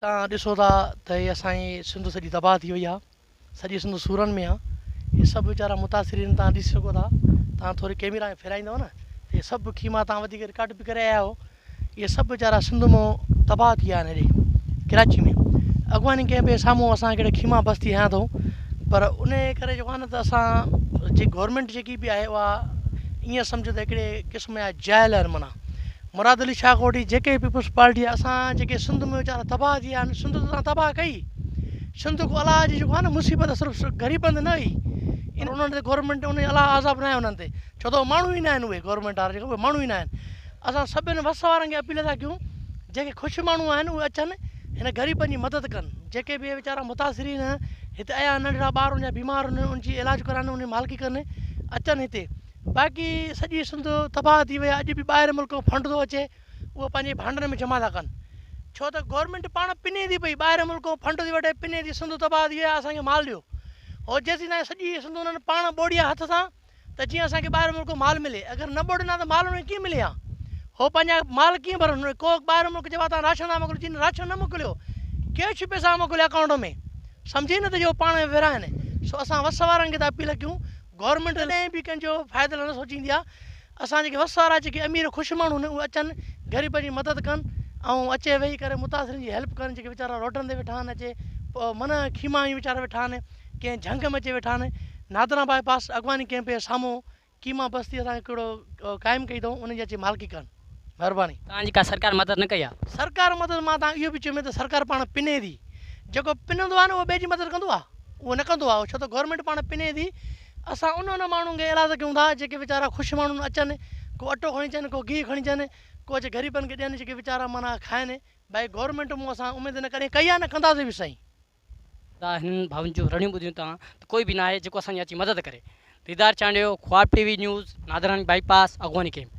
توهان ڏسو ٿا ته هي اسان جي سنڌ سڄي تباهه ٿي وئي آ سڄي سنڌ سورن ۾ آ هي سڀ ويچارا متاثرين توهان ڏسي سگهو ٿا توهان ٿوري ڪيميرا ڦيرائيندو نه ته هي سڀ خيما توهان وڌيڪ رڪارڊ به ڪري آيا آهيو اهي سڀ ويچارا سنڌ مون تباهه ٿي ويا آهن هيڏي ڪراچي ۾ اغواني ڪئمپ جي سامهون اسان هڪڙي خيما بستي هنيا اٿئون پر ان ڪري جيڪو آهي نه ته اسان جي گورنمينٽ جيڪي به آهي اها ائين سمجهو ته هڪڙي قسم جا جاهل آهن معنيٰ مراد علي شاهه کان وٺي جيڪي به پيپلز پارٽي اسان جيڪي سنڌ ۾ ويچارا تباهه ٿي ويا آهن سنڌ ته توهان تباهه ڪئي سنڌ ڪو الله جي جيڪو آهي نه مصيبت صرف غريبن تي نه هئي انهن تي گورنمينٽ ان الله عذاب نه آهي انهن تي ڇو ته ماڻهو ئي نه آهن اهي گورنمينٽ وارا جيڪا اهي ماڻهو ئي نه آهن اسان سڀن وس وارن کي اپيل ٿا ڪيون جيڪي خوش ماڻهو آهن اهي اچن هن غريبن جي مدد ڪن جيڪي به ويچارا متاثرين هتي آيا ننڍڙا ٻار ان جا بيمار آهن ان جي علاج ڪرائن ان جي مالڪي ڪن اچن هتي باقي سڄي سنڌ تباهه ٿي وئي آهي اڄ به ٻاهر ملڪ کان فنڊ ٿو اچي اهو پنهنجي ڀانڊن ۾ جمع ٿا ڪن ڇو ته گورنمينٽ پاڻ پني ٿي پئي ٻاهر ملڪ کان فنڊ ٿي وٺي پني ٿي سنڌ تباهه ٿي وئي آهي اسان کي مال ڏيو هو جيسين تائين سڄي سنڌ انهن پاڻ ٻوڙي آهي هٿ سان ته جيئن اسان کي ٻاهر ملڪ کان مال ملي اگر نه ٻوڙين ها ته مال انهن کي ڪيئن ملي ها هو پنهنجا مال ڪيئن ڀرن ڪو ٻاهر ملڪ چئي توهان راشن ٿا موڪليو چين راشن نه موڪليو ڪيش پئسا موڪليو اڪائونٽ ۾ سمجهي نه ته جو پاڻ ۾ ورهائن سو اسان وس وارن کي ٿا اپيل ڪيون گورنمينٽ ڪڏهن به ڪنهن جو فائدي لاء نه سوچيندي آهي اسان جيڪي وس وارا جيڪي امير خوش ماڻهو آهن اهي اچن غريبن جي مدد ڪن ۽ اچي ويهي ڪري متاثرين جي هيلپ ڪن جيڪي ويچارا روڊن تي ويٺا آهن اچي من خيما هنيون ويچارا ويٺا آهن ڪنهن جهنگ ۾ اچي ويٺا آهن نادرا باء پاس اغواني ڪئمپ جي سامهون قيما بستي اسان هڪڙو قائم ڪئي اٿئون انهن جي اچي مالڪي ڪن مهرباني. توهان جي ڪا سرڪار مدد نه ڪئي آ. سرڪار مدد مان توهان اهو به چيو ته سرڪار پاڻ پني ٿي جيڪو پنندو آهي نه اهو ٻئي جي مدد ڪندو آهي اهو نه ڪندو آهي ڇو ته گورنمينٽ پاڻ پني ٿي اسان ان ان ماڻهن کي ايلاز ڪيون ٿا جيڪي ويچارا خوش ماڻهو اچن ڪو اٽو کڻي اچن ڪو گيهه کڻي اچن ڪو اچي غريبن کي ڏين جيڪي ويچارا معنيٰ کائن ڀائي گورنمينٽ مون اسان اميد نه ڪڏهن ڪئي آهي نه ڪنداسين به سائين. دا هنن ڀائن جون رڙيون ٻڌيون تان ته ڪوئي به ناهي جيڪو اسان جي اچي مدد ڪري. Didar Chandio, Khwab T V news, نادراني باء پاس، اغواني ڪئمپ.